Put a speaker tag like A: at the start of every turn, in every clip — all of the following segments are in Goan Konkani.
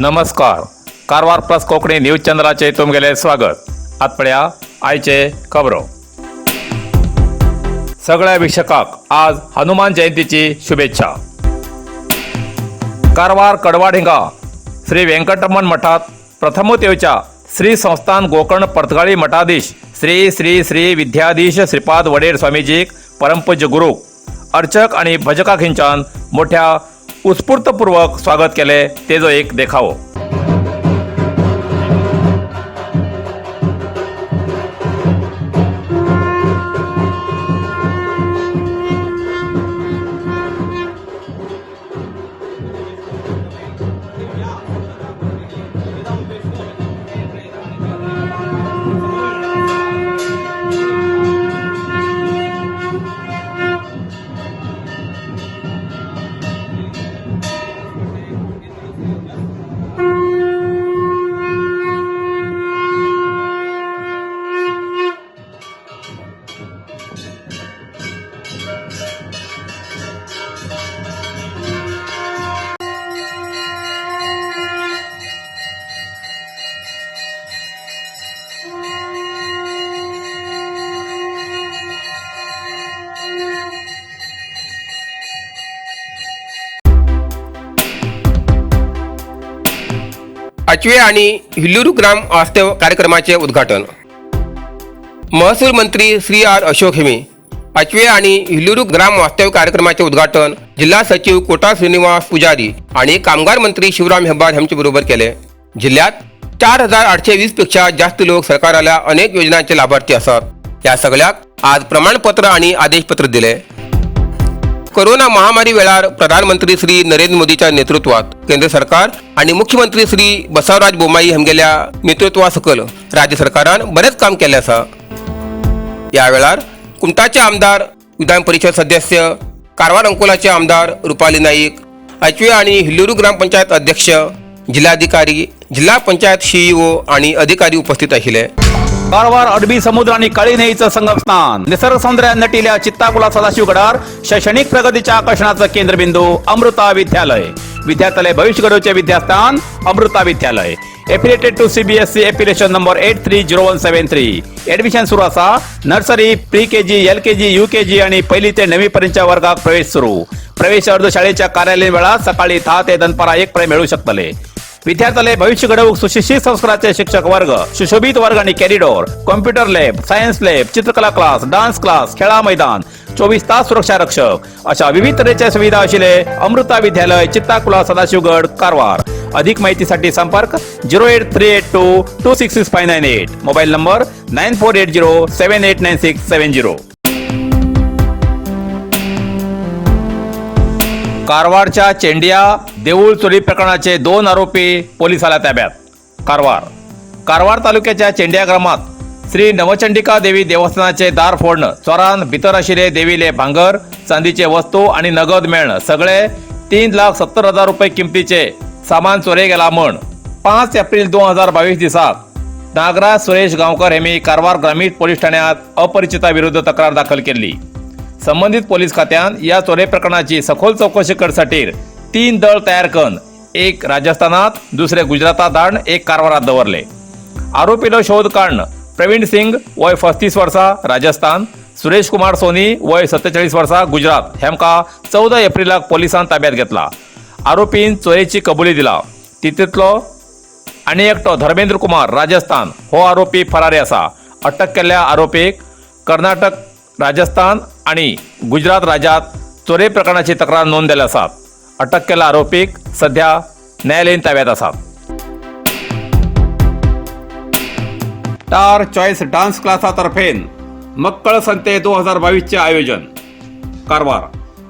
A: नमस्कार, कारवार प्लस कोंकणी न्यूज चॅनलाचे तुमगेले स्वागत. आत पळया आयचे खबरो. सगळ्या वीक्षकांक आज हनुमान जयंतीची शुभेच्छा. कारवार कडवाड हिंगा श्री व्यंकटरमण मठात प्रथमच येवच्या श्री संस्थान गोकर्ण पर्तगाळी मठाधीश श्री श्री श्री विद्याधीश श्रीपाद वडेर स्वामीजीक परमपूज्य गुरू अर्चक आणि भजका खिंचान मोठ्या उत्स्फूर्तपूर्वक स्वागत केले, तेजो एक देखावो.
B: आचवे आणि हिल्लूरू ग्राम वास्तव कार्यक्रमाचे उद्घाटन. महसूल मंत्री श्री आर अशोक हेमे आचवे आणि हिल्लूरू ग्राम वास्तव कार्यक्रमाचे उद्घाटन जिल्हा सचिव कोटा श्रीनिवास पुजारी आणि कामगार मंत्री शिवराम हेब्बार यांच्या बरोबर केले. जिल्ह्यात 4820 पेक्षा जास्त लोक सरकाराला अनेक योजनांचे लाभार्थी असत. या सगळ्याक आज प्रमाणपत्र आणि आदेशपत्र दिले. कोरोना महामारी वेळार प्रधानमंत्री श्री नरेंद्र मोदीच्या नेतृत्वात केंद्र सरकार आणि मुख्यमंत्री श्री बसवराज बोमाई हमगेल्या नेतृत्वा सकल राज्य सरकारान बरेच काम केले आसा. या वेळार कुमटाचे आमदार, विधान परिषद सदस्य, कारवार अंकोलाचे आमदार रुपाली नाईक, आचवे आणि हिल्लूरू ग्रामपंचायत अध्यक्ष, जिल्हाधिकारी, जिल्हा पंचायत सीईओ आणि अधिकारी उपस्थित आशिल्ले.
A: कारवार अरबी समुद्र आणि काळी न्हंयेचं संगमस्थान, निसर्ग सौंदर्यात नटिल्या चित्ताकुला सदाशिवगडार शैक्षणिक प्रगतीच्या आकर्षणाचं केंद्रबिंदू अमृता विद्यालय. विद्यार्थ्यालय भविष्य घडवचे विद्यास्थान अमृता विद्यालय. Affiliated to CBSE, affiliation number 830173. Admission सुरू असा. Nursery, pre KG, LKG, UKG आणि पहिली ते नववी पर्यंतच्या वर्गात प्रवेश सुरू. प्रवेश अर्ज शाळेच्या कार्यालयीन वेळात सकाळी 10 ते दनपारा 1 पर्यंत मिळू शकतले. विद्यार्थ्याला भविष्य घडवूक सुशिक्षित संस्काराचे शिक्षक वर्ग, सुशोभित वर्ग आणि corridor, computer lab, science lab, चित्रकला क्लास, डान्स क्लास, खेळा मैदान, 24 तास सुरक्षा रक्षक अशा विविध तऱ्हेच्या सुविधा असलेले अमृता विद्यालय, चित्ताकुला, सदाशिवगड, कारवार. अधिक माहितीसाठी संपर्क 08382266598, mobile number 9480789670. कारवारच्या चेंडिया देऊळ चोरी प्रकरणाचे दोन आरोपी पोलिसाला ताब्यात. कारवार. कारवार तालुक्याच्या चेंडिया ग्रामात श्री नवचंडिका देवी देवस्थानाचे दार फोडणं चोरान भितर आशिल्ले देवीले भांगर, चांदीचे वस्तू आणि नगद मेळणं सगळे 3,70,000 रुपये किमतीचे सामान चोरी गेला म्हण 5 एप्रिल 2022 दिसाक नागराज सुरेश गावकर हेमी कारवार ग्रामीण पोलीस ठाण्यात अपरिचिताविरुद्ध तक्रार दाखल केली. संबंधित पोलीस खात्यान या चोरी प्रकरणाची सखोल चौकशी करसाठी तीन दळ तयार करून एक राजस्थानात, दुसरे गुजरातात धाडून एक कारवारात दवरले. आरोपीलो शोध काढणं प्रवीण सिंग वय 35 वर्सा, राजस्थान, सुरेश कुमार सोनी वय 47 वर्सा, गुजरात हेमका 14 एप्रिलाक पोलिसान ताब्यात घेतला. आरोपीन चोरयेची कबुली दिला. तितूंतलो आनी एकटो धर्मेंद्र कुमार, राजस्थान हो आरोपी फरारी आसा. अटक केल्ल्या आरोपीक कर्नाटक, राजस्थान आणि गुजरात राज्यात चोरी प्रकरणाची तक्रार नोंद जाल्ली आसात. अटक केल्ल्या आरोपीक सध्या न्यायालयीन ताब्यात आसात. स्टार चॉईस डान्स क्लासातर्फे मक्कळ संते 2022चे आयोजन. कारवार.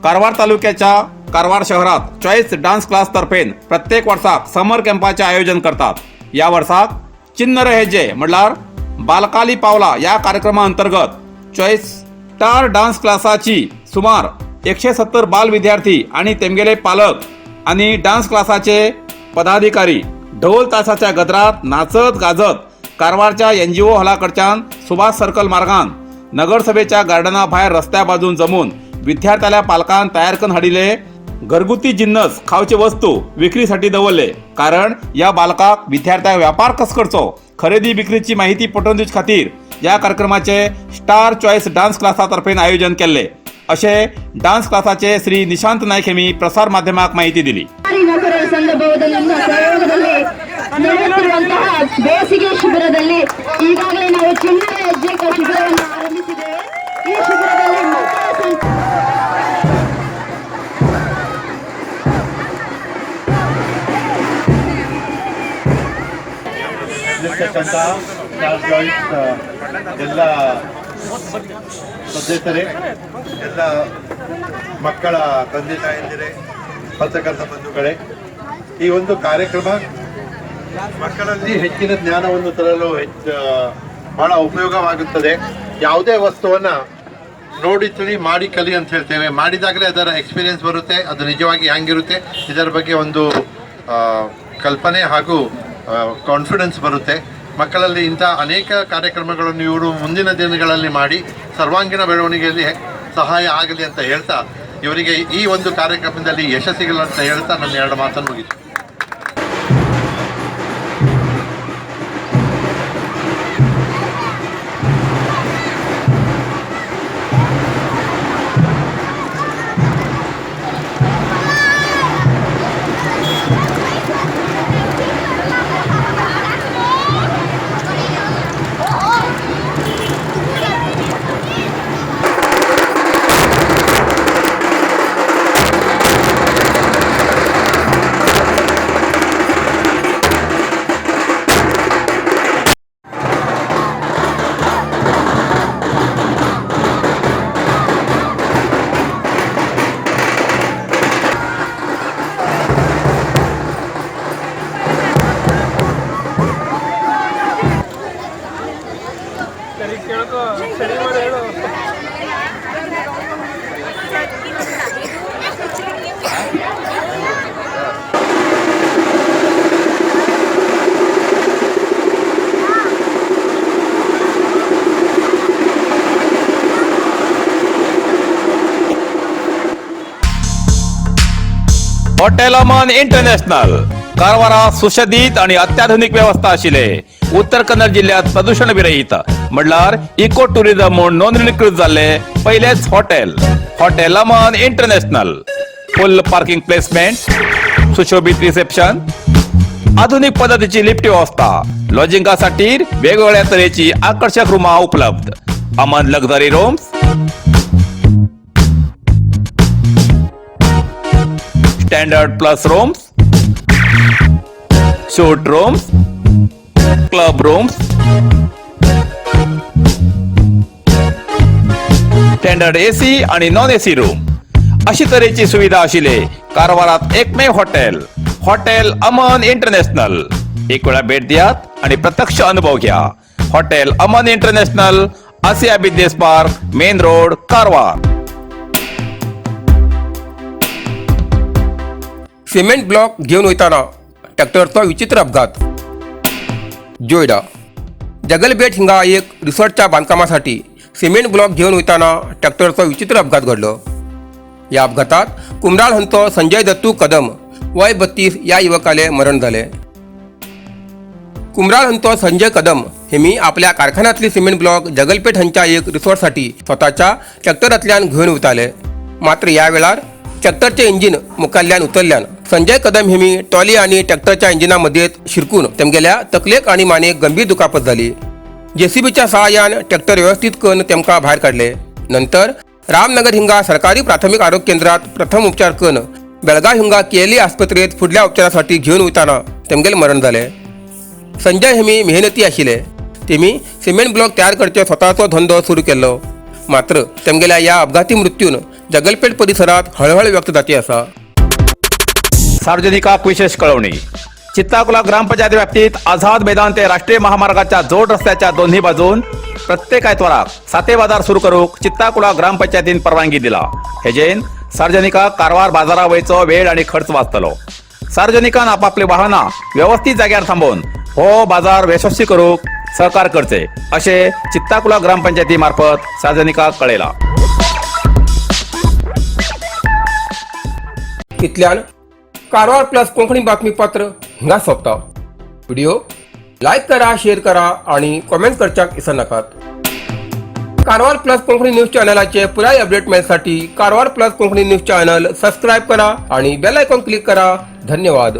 A: कारवार तालुक्याच्या कारवार शहरात चॉईस डान्स क्लास तर्फे प्रत्येक वर्साक समर कॅम्पाचे आयोजन करतात. या वर्साक चिन्नर हेजे म्हणल्यार बालकाली पावला या कार्यक्रमा अंतर्गत चॉईस स्टार डान्स क्लासाची सुमार 170 बाल विद्यार्थी आणि तेमगेले पालक आणि डान्स क्लासाचे पदाधिकारी ढोल तासाच्या गजरात नाचत गाजत कारवारच्या एनजीओ हॉलाकडच्यान सुभाष सर्कल मार्गान नगरसभेच्या गार्डना भायर रस्त्या बाजून जमून विद्यार्थ्याल्या पालकान तयार करून हाडिले घरगुती जिन्नस खावचे वस्तू विक्रीसाठी दवरले कारण या बालकाक विद्यार्थ्यांक व्यापार कस करचो खरेदी विक्रीची माहिती पटोवन दिवचे खातीर या कार्यक्रमाचे स्टार चॉईस डान्स क्लासा तर्फेन आयोजन केल्ले अशें डान्स क्लासाचे श्री निशांत नायक हेमी प्रसार माध्यमाक माहिती दिली.
C: ನೌಕರರ ಸಂಘ ಭವನದ ಸಹಯೋಗದಲ್ಲಿ ನಡೆಯುತ್ತಿರುವಂತಹ ಬೇಸಿಗೆ ಶಿಬಿರದಲ್ಲಿ ಈಗಾಗಲೇ ನಾವು ಚಿನ್ನದ ಹೆಜ್ಜೆ ಶಿಬಿರವನ್ನು ಆರಂಭಿಸಿದ್ದೇವೆ. ಈ ಶಿಬಿರದಲ್ಲಿ ಮಕ್ಕಳ ಸಂಖ್ಯೆ
D: ಇರ್ತಕ್ಕಂಥ ಸ್ಟಾರ್ ಜಾಯಿಂಟ್ ಎಲ್ಲ ಸದಸ್ಯರೇ, ಎಲ್ಲ ಮಕ್ಕಳ ತಂದೆ ತಾಯಂದಿರೇ, ಪತ್ರಕರ್ತ ಬಂಧುಗಳೇ, ಈ ಒಂದು ಕಾರ್ಯಕ್ರಮ ಮಕ್ಕಳಲ್ಲಿ ಹೆಚ್ಚಿನ ಜ್ಞಾನವನ್ನು ತರಲು ಹೆಚ್ಚು ಬಹಳ ಉಪಯೋಗವಾಗುತ್ತದೆ. ಯಾವುದೇ ವಸ್ತುವನ್ನು ನೋಡಿ ತಿಳಿ, ಮಾಡಿ ಕಲಿ ಅಂತ ಹೇಳ್ತೇವೆ. ಮಾಡಿದಾಗಲೇ ಅದರ ಎಕ್ಸ್ಪೀರಿಯನ್ಸ್ ಬರುತ್ತೆ. ಅದು ನಿಜವಾಗಿ ಹೆಂಗಿರುತ್ತೆ ಇದರ ಬಗ್ಗೆ ಒಂದು ಕಲ್ಪನೆ ಹಾಗೂ ಕಾನ್ಫಿಡೆನ್ಸ್ ಬರುತ್ತೆ ಮಕ್ಕಳಲ್ಲಿ. ಇಂಥ ಅನೇಕ ಕಾರ್ಯಕ್ರಮಗಳನ್ನು ಇವರು ಮುಂದಿನ ದಿನಗಳಲ್ಲಿ ಮಾಡಿ ಸರ್ವಾಂಗೀಣ ಬೆಳವಣಿಗೆಯಲ್ಲಿ ಸಹಾಯ ಆಗಲಿ ಅಂತ ಹೇಳ್ತಾ, ಇವರಿಗೆ ಈ ಒಂದು ಕಾರ್ಯಕ್ರಮದಲ್ಲಿ ಯಶಸ್ಸಿಗಲ್ಲ ಅಂತ ಹೇಳ್ತಾ ನನ್ನ ಎರಡು ಮಾತನ್ನು ಮುಗಿತು.
A: हॉटेल अमन इंटरनॅशनल कारवारा सुशदीत आणि अत्याधुनिक व्यवस्था आशिल्ले उत्तर कन्नड जिल्ह्यात प्रदूषण विरहित म्हणल्यार इको टुरिझम म्हूण नोंदणीकृत जाल्ले पयलेच hotel, hotel Aman international. Full parking placement, सुशोभित रिसेप्शन, आधुनिक पद्धतीची लिफ्ट व्यवस्था, लॉजिंगासाठी वेगवेगळ्या तरेची आकर्षक रूमा उपलब्ध. Aman luxury rooms, standard plus rooms, suite rooms, club rooms, standard AC आणि नॉन एसी रूम अशी तरेची सुविधा आशिल्ले कारवारात एकमेव हॉटेल, हॉटेल अमन इंटरनॅशनल. एक वेळा भेट दियात आणि प्रत्यक्ष अनुभव घ्या. Hotel Aman international, Asia business park, main road, Karwar.
B: Cement block घेऊन वयताना ट्रॅक्टरचो विचित्र अपघात. जोयडा जगलबेट हिंगा एक रिसॉर्टच्या बांधकामासाठी सिमेंट ब्लॉक घेऊन वयताना ट्रॅक्टरचो विचित्र अपघात घडलो. या अपघातात कुमराळ हंचो संजय दत्तू कदम वय 32 या युवकाले मरण झाले. कुमराळ हंचो संजय कदम हेमी आपल्या कारखान्यातली सिमेंट ब्लॉक जगलपेठ हंच्या एक रिसॉर्टसाठी स्वतःच्या ट्रॅक्टरांतल्यान घेऊन वताले. मात्र या वेळार ट्रॅक्टरचे इंजिन मुखाल्ल्यान उतरल्यान संजय कदम हेमी ट्रॉली आणि ट्रॅक्टरच्या इंजिनामध्ये शिरकून तेमगेल्या तकलेक आणि मानेक गंभीर दुखापत झाली. जेसीबीच्या सहाय्यान ट्रॅक्टर व्यवस्थित करून तेमकां भायर काडले. नंतर रामनगर हिंगा सरकारी प्राथमिक आरोग्य केंद्रात प्रथम उपचार करून बेळगाव हिंगा केएलई आस्पत्रेत फुडल्या उपचारासाठी घेऊन वयताना तेमगेले मरण जाले. संजय हेमी मेहनती आशिल्ले. तेमी सिमेंट ब्लॉक तयार करचे स्वतःचो धंदो सुरू केल्लो. मात्र तेमगेल्या या अपघाती मृत्यून जगलपेठ परिसरात हळहळ व्यक्त जाती आसा.
A: सार्वजनिकाक विशेष कळवणी. चित्ताकुला ग्रामपंचायत व्याप्तीत आझाद मैदान ते राष्ट्रीय महामार्गाच्या जोड रस्त्याच्या दोन्ही बाजून प्रत्येक आयतवाराक साते बाजार सुरू करूक चित्ताकुला ग्रामपंचायतीन परवानगी दिला. हेजेन सार्वजनिकाक कारवार बाजारा वयचो वेळ आणि खर्च वाचतलो. सार्वजनिकान आपापली वाहनां व्यवस्थित जाग्यार थांबोवन हो बाजार यशस्वी करूक सहकार करचे असे चित्ताकुला ग्रामपंचायती मार्फत सार्वजनिकाक कळयला.
B: इतल्यान कारवार प्लस कोंकणी बातमीपत्र हिंगा सोंपता. व्हिडिओ लायक करा, शेअर करा आणि कॉमेंट करच्याक विसरनाकात. कारवार प्लस कोंकणी न्यूज चॅनलाचे पुराय अपडेट मेळसाठी Karwar plus Konkani news channel subscribe करा आणि बेल आयकॉन क्लिक करा. धन्यवाद.